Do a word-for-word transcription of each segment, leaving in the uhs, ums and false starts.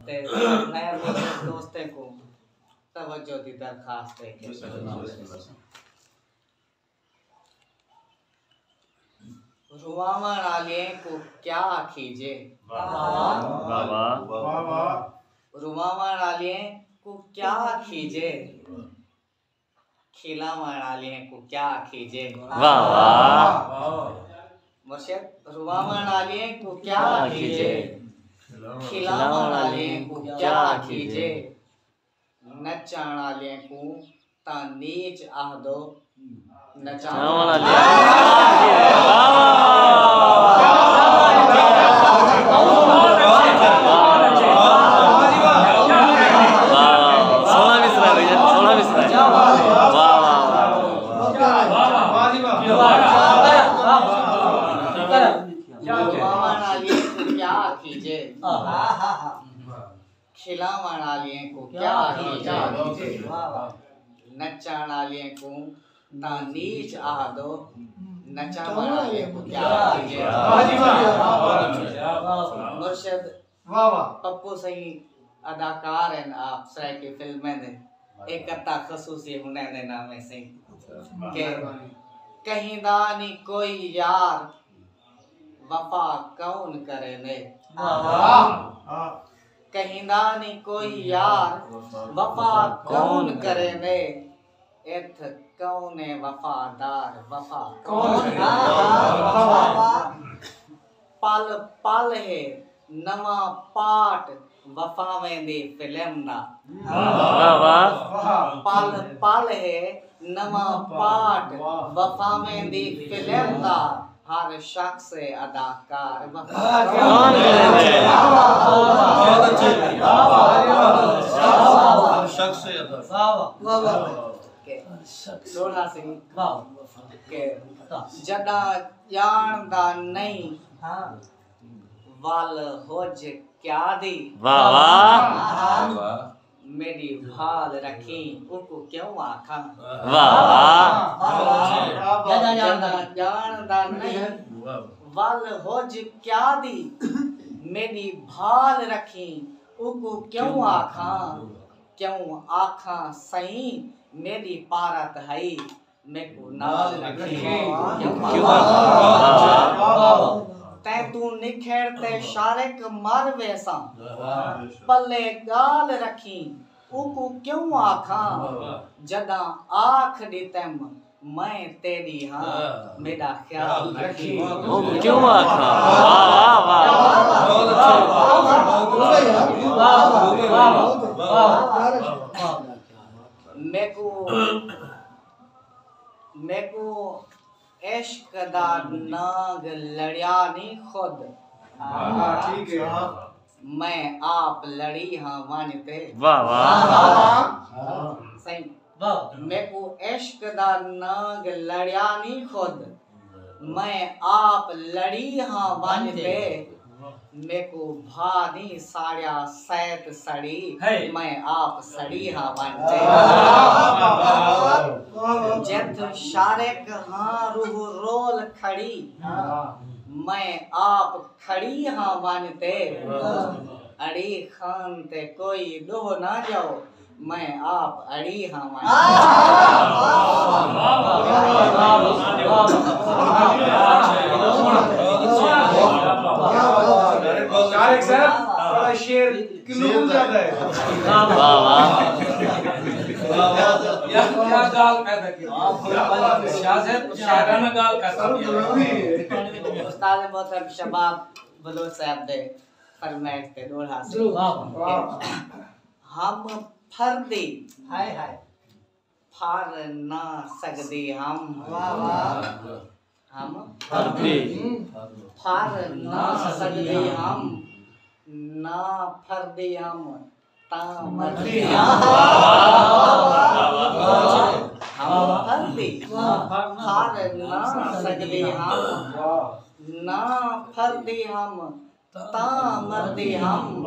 تے نئے موجود دوستیں کوں توجہ دی درخواست ہے کہ رواوݨ آلیئیں کوں کیا آکھیجے؟ واہ واہ۔ واہ واہ۔ رواوݨ آلیئیں کوں کیا آکھیجے؟ کھلاوݨ آلیئیں کوں کیا آکھیجے؟ واہ واہ۔ مرشد، رواوݨ آلیئیں کوں کیا آکھیجے؟ کھلاوݨ آلیئیں کوں کیا آکھیجے؟ نچݨ آلیئیں کوں تاں نیچ آہدو، نچاوݨ آلیاں۔ واہ، سوہݨا مصرع ہے بھیا، سوہݨا مصرع ہے۔ واہ، واہ، واہ۔ رواوݨ آلیئیں کوں کیا آکھیجے؟ کھلاوݨ آلیئیں کوں کیا آکھیجے؟ نچݨ آلیئیں کوں تاں نیچ آہدو، نچاوݨ آلیئیں کوں کیا آکھیجے؟ مرشد، واہ واہ۔ پپو سئیں اداکار ہن، آپ سرائیکی فلمیں دے، اے قطعہ خصوصی ہنیں دے نامے سئیں کہ کہیں دا نی کوئی یار، وفا کون کریندے؟ واہ واہ۔ کہیں دا نی کوئی یار، وفا کون کریندے؟ اتھ کون ہے وفادار، وفا کون کریندے؟ پل پل ہے نواں پارٹ وفاویں دی فلم دا۔ واہ واہ۔ پل پل ہے نواں پارٹ وفاویں دی فلم دا۔ ہر شخص ہے اداکار وفا۔ کون کریندے؟ بہت اچھے۔ ہر شخص ہے اداکار۔ واہ واہ۔ واہ واہ۔ کہ ݙوہڑا سئیں کہ جݙاں ڄاݨدا نئیں ول ہجھ کیا دی۔ واہ واہ۔ میݙی بھال رکھیں، اوکوں کیوں آکھاں؟ واہ واہ۔ جݙاں ڄاݨدا نئیں ول ہجھ کیا دی، میݙی بھال رکھیں، اوکوں کیوں آکھاں؟ کیوں آکھاں سئیں، میݙی پارت ہئی، میکوں نال رکھیں۔ کیوں آکھاں؟ تیں توں نکھڑ تے شارق مر ویساں، پلے ڳالھ رکھیں، اوکوں کیوں آکھاں؟ جݙاں آکھ ݙتم میں تیݙی ہاں، میݙا خیال رکھیں۔ اوکوں کیوں آکھاں؟ واہ واہ واہ۔ میکوں، میکوں عشق دا نانگ لڑیا نی خود۔ ہاں، ٹھیک ہے۔ میں آپ لڑی ہاں ونڄ تے۔ واہ واہ۔ سئیں، میکوں عشق دا نانگ لڑیا نی خود۔ میں آپ لڑی ہاں ونڄ تے۔ میکوں بھا نی ساڑیا سیت سڑی، میں آپ سڑی ہاں ونڄ تے۔ جتھ شارق ہاں روح رول کھڑی، میں آپ کھڑی ہاں ونڄ تے۔ اڑی خان تے کوئی ݙوہ نہ ڄاؤ، میں آپ اڑی ہاں ونڄ تے۔ شارق صاحب، تہاݙا شعر کنوں زیادہ ہے۔ واہ واہ۔ کیا، کیا ڳالھ پیدا کیتی؟ شاہ صاحب، شاعرانہ ڳالھ کر سڳدے۔ استاد محترم شباب بلوچ صاحب دے فرمائش تے ݙوہڑا سئیں۔ واہ واہ۔ ہم پھردی ہائے ہائے۔ پھر نہ سڳدی ہم۔ واہ واہ۔ ہم پھردی۔ پھر نہ سڳدی ہم۔ نہ پھردی ہم تاں مردی ہم۔ ہم پھردی۔ پھر نہ سڳدی ہم۔ نہ پھردی ہم تاں مردی ہم،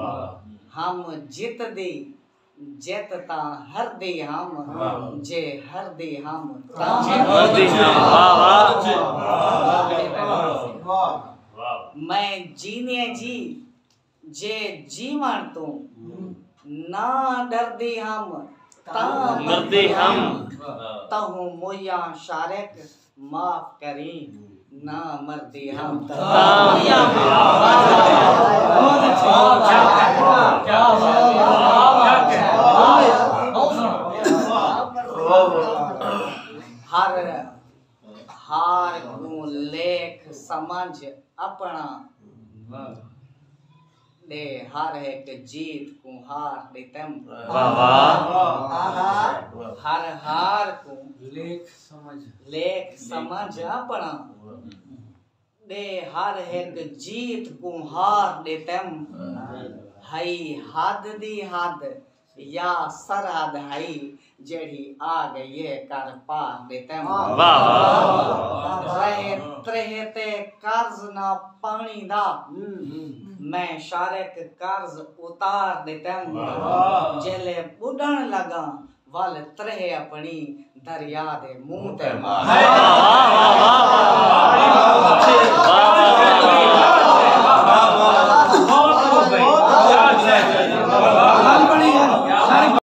ہم جتدی، جت تاں ہردی ہم، جے ہردی ہم تاں مردی ہم۔ واہ واہ۔ میں جینے جی، جے جیوݨ توں نہ ݙردی ہم، تاں مردی ہم۔ تہوں مویاں شارق معاف کریں، نہ مردی ہم۔ تاں ہر ہار کوں لیکھ سمجھ اپݨا، ݙے ہر ہک جیت کوں ہار ݙتم۔ واہ واہ۔ ہر ہار کوں لیکھ سمجھ، لیکھ سمجھ اپݨا، ݙے ہر ہک جیت کوں ہار ݙتم۔ ہئی حد دی حد یا سرحد ہئی، جیڑھی آ ڳئی ہے کر پار ݙتم۔ واہ واہ۔ رہے تریہہ تے قرض نہ پاݨی دا، میں شارق قرض اتار ݙتم۔ جیلے ٻݙݨ لڳاں ول تریہہ اپݨی دریا دے منہ تے مار۔